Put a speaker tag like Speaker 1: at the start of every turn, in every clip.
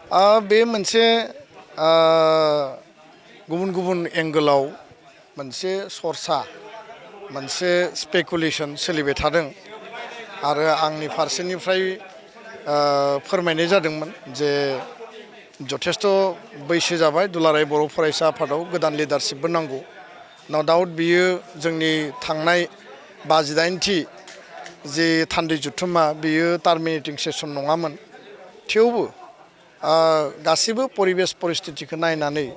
Speaker 1: बे मोनसे गुबुन गुबुन एंगोलाव मोनसे सरसा मोनसे स्पेकुलेशन सोलिबाय थादों आरो आंनि फारसेनिफ्राय फोरमायनाय जादोंमोन जे जथेस्थ' बैसो जाबाय दुलाराय बर' फरायसा आफादाव गोदान लिडारशिपबो नांगौ। नो डाउट बियो जोंनि थांनाय 58थि जे थान्दै जुथुमा बियो टार्मिनेटिं सेसन नङामोन। थेवबो गासिबो परिबेस परिस्थितिखौ नायनानै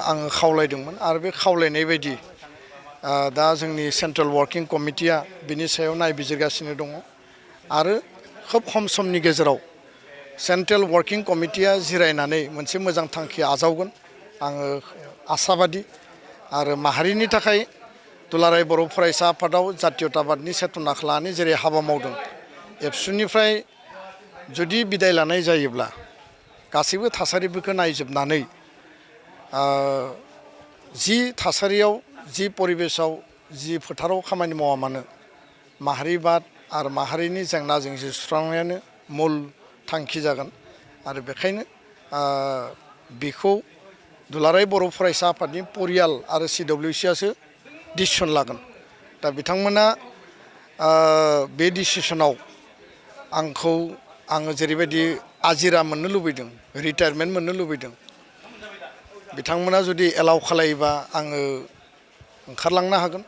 Speaker 1: आङो खावलायदोंमोन आरो बे खावलायनाय बायदि दा जोंनि सेन्ट्रेल वार्किं कमिटिया बिनि सायाव नायबिजिरगासिनो दङ आरो खोब खम समनि गेजेराव सेन्ट्रेल वार्किं कमिटिया जिरायनानै मोनसे मोजां थांखि आजावगोन आङो आसाबादि आरो माहारिनि थाखाय दुलाराय बर' फरायसा आफादाव जातीयताबादनि सेतनाखौ लानानै जेरै हाबा मावदों एबसुनिफ्राय जुदि बिदाय लानाय जायोब्ला गासैबो थासारिफोरखौ नायजोबनानै जि थासारियाव जि परिबेसाव जि फोथाराव खामानि मावा मानो माहारिबाद आरो माहारिनि जेंना जेंसि सुस्रांनायानो मुल थांखि जागोन आरो बेखायनो बेखौ दुलाराय बर' फरायसा आफादनि परियाल आरो CWCआसो डिसिसन लागोन। दा बिथांमोना बे डिसिसनाव आङो जेरैबायदि आजिरा मोननो लुबैदों रिटायारमेन्ट मोननो लुबैदों बिथांमोना जुदि एलाउ खालायोबा आङो ओंखारलांनो हागोन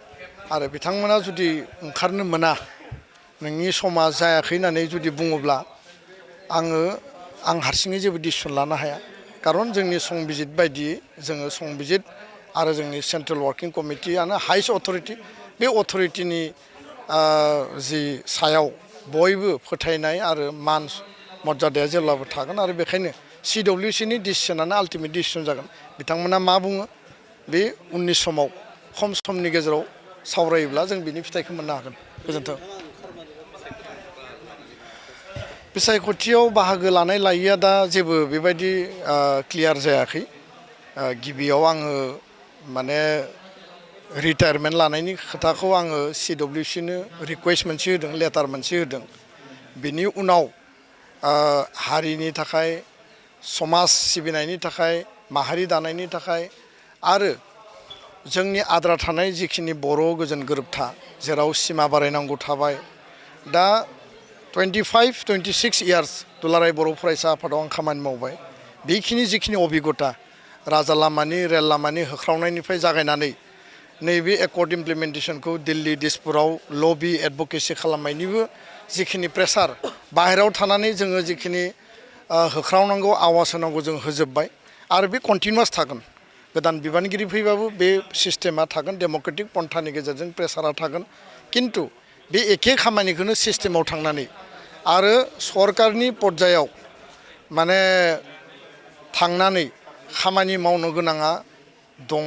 Speaker 1: आरो बिथांमोना जुदि ओंखारनो मोना नोंनि समा जायाखै होननानै जुदि बुङोब्ला आं हारसिङै जेबो डिसिसन लानो हाया। खारन जोंनि संबिजित बायदियै जोङो संबिजित आरो जोंनि सेन्ट्रेल वार्किं कमिटियानो हाइस्ट अथरिटि बे अथरिटिनि जि सायाव बयबो फोथायनाय आरो मान मर्यादाया जेब्लाबो थागोन आरो बेखायनो CWCनि डिसिसनानो आल्टिमेट डिसिसन जागोन। बिथांमोना मा बुङो बे उननि समाव खम समनि गेजेराव सावरायोब्ला जों बिनि फिथाइखौ मोननो हागोन। गोजोन्थों। बिसायख'थियाव बाहागो लानाय लायैया दा जेबो बेबायदि क्लियार जायाखै। गिबियाव आङो माने रिटायारमेन्ट लानायनि खोथाखौ आङो CWCनो रिकुवेस्ट मोनसे होदों लेटार मोनसे होदों। बिनि उनाव हारिनि थाखाय समाज सिबिनायनि थाखाय माहारि दानायनि थाखाय आरो जोंनि आद्रा थानाय जिखिनि बर' गोजोन गोरोबथा जेराव सिमा बारायनांगौ थाबाय दा 25-26 इयार्स दुलाराय बर' फरायसा आफादाव आं खामानि मावबाय बेखिनि जिखिनि अभिगता राजा लामानि रेल लामानि होख्रावनायनिफ्राय जागायनानै नैबे एकर्ड इमप्लिमेन्टेसनखौ दिल्ली दिसपुराव लबि एडभकेसि खालामनायनिबो जिखिनि प्रेसार बाहेरायाव थानानै जोङो जिखिनि होख्रावनांगौ आवाज होनांगौ जों होजोब्बाय आरो बे कन्टिनिउवास थागोन। गोदान बिबानगिरि फैबाबो बे सिस्टेमा थागोन डेम'क्रेटिक पन्थानि गेजेरजों प्रेसारा थागोन किन्तु बे एखे खामानिखौनो सिस्टेमाव थांनानै आरो सरकारनि पर्यायाव माने थांनानै खामानि मावनो गोनाङा दङ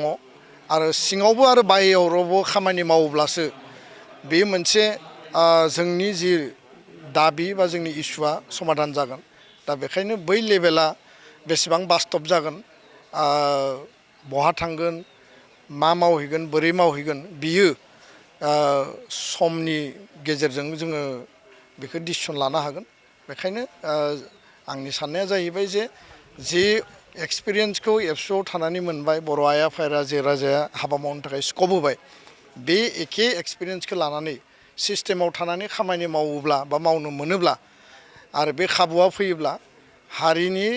Speaker 1: आरो सिङावबो आरो बायहेरायावबो खामानि मावोब्लासो बे मोनसे जोंनि जि दाबि बा जोंनि इसुआ समाधान जागोन। दा बेखायनो बै लेभेला बेसेबां बास्तब जागोन बहा थांगोन मा मावहैगोन बोरै मावहैगोन बियो समनि गेजेरजों जोङो बेखौ डिसिसन लानो हागोन। बेखायनो आंनि साननाया जाहैबाय जे एक्सपिरियेन्सखौ एबसुआव थानानै मोनबाय बर' आइ आफा रायजो राजाया हाबा मावनो थाखाय स्कप होबाय बे एखे एक्सपिरियेन्सखौ लानानै सिस्टेमाव थानानै खामानि मावोब्ला बा मावनो मोनोब्ला आरो बे खाबुआ फैयोब्ला हारिनि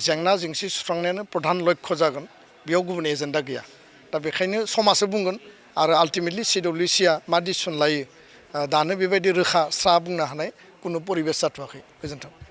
Speaker 1: जेंना जेंसि सुस्रांनायानो प्रधान लक्ष्य जागोन बेयाव गुबुन एजेन्डा गैया। दा बेखायनो समासो बुंगोन आरो आल्टिमेटलि CWCआ मा डिसिसन लायो दानो बेबायदि रोखा स्रा बुंनो हानाय कुनु परिबेस जाथ'वाखै। गोजोन्थों।